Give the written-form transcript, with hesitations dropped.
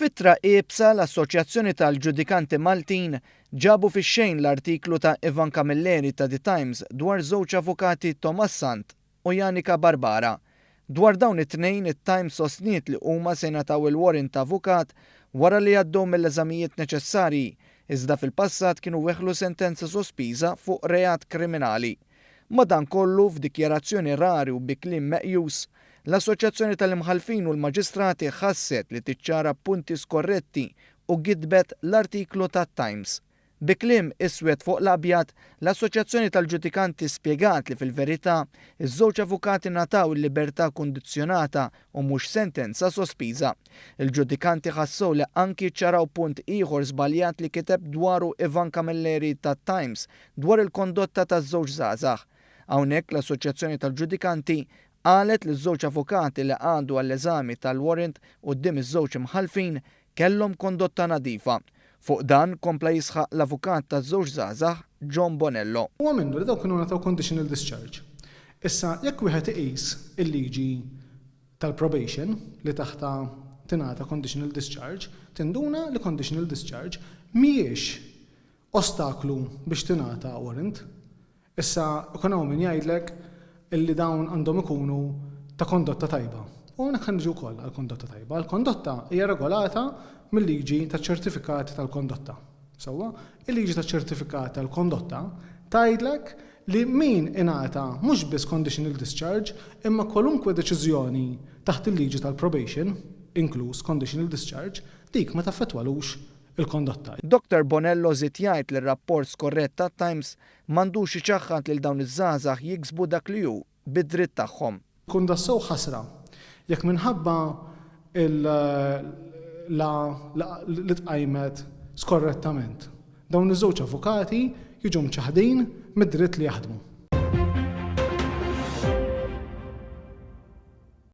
F'ittra iebsa, l-Assoċjazzjoni tal-Ġudikanti Maltin ġabu fix-xejn l-artiklu ta' Ivan Camilleri ta' The Times dwar żewġ avukati Thomas Sant u Yanika Barbara. Dwar dawn it-tnejn, it-Times sostniet li huma se jingħataw il-warrant ta' avukat wara li għaddew mill-eżamijiet neċessarji, iżda fil-passat kienu weħlu sentenza sospiża fuq reat kriminali. Madankollu, f'dikjarazzjoni rari u bi kliem meqjus, L-Assoċjazzjoni tal-Imħallfin u l-Maġistrati ħasset li tiċċara punti skorretti u gidbet l-artiklu tat-Times. Bi kliem iswed fuq l-abjad, l-Assoċjazzjoni tal-Ġudikanti spjegat li fil-verità, iż-żewġ avukati ngħataw il-libertà kundizzjonata u mhux sentenza sospiża. Il-ġudikanti ħassew li anki ċċaraw punt ieħor żbaljat li kiteb dwaru Ivan Camilleri tat-Times dwar il-kondotta taż-żewġ żgħażagħ. Hawnhekk l-Assoċjazzjoni tal-Ġudikanti qalet li ż-żewġ avukati li qagħdu għall-eżami tal-warrant quddiem iż-żewġ imħallfin kellhom kondotta nadifa. Fuq dan kompla jisħaq l-avukat taż-żewġ żgħażagħ John Bonello. Huwa minnu li dawk kienu ngħataw conditional discharge. Issa jekk wieħed iqis il-liġi tal-probation li taħtha tingħata conditional discharge, tinduna li conditional discharge mhijiex ostaklu biex tingħata warrant. Issa ikun hawn min jgħidlek illi dawn għandhom ikunu ta' kondotta tajba. U hawnhekk ħa niġu wkoll għall-kondotta tajba. Il-kondotta hija regolata mil-liġi taċ-ċertifikati tal-kondotta. Sewwa? Il-liġi taċ-ċertifikati tal-kondotta tgħidlek li min ingħata mhux biss conditional discharge imma kwalunkwe deċiżjoni taħt il-liġi tal-probation, inkluż conditional discharge, dik ma taffettwalux il-kondotta. Dottor Bonello żied jgħid li r-rapport skorrett tat-Times m'għandux iċaħħad lil dawn iż-żgħażagħ jiksbu dak li hu bi dritt tagħhom. Tkun tassew ħasra jekk minħabba l-a li tqajmet skorrettament, dawn iż-żewġ avukati jiġu mċaħħdin mid-dritt li jaħdmu.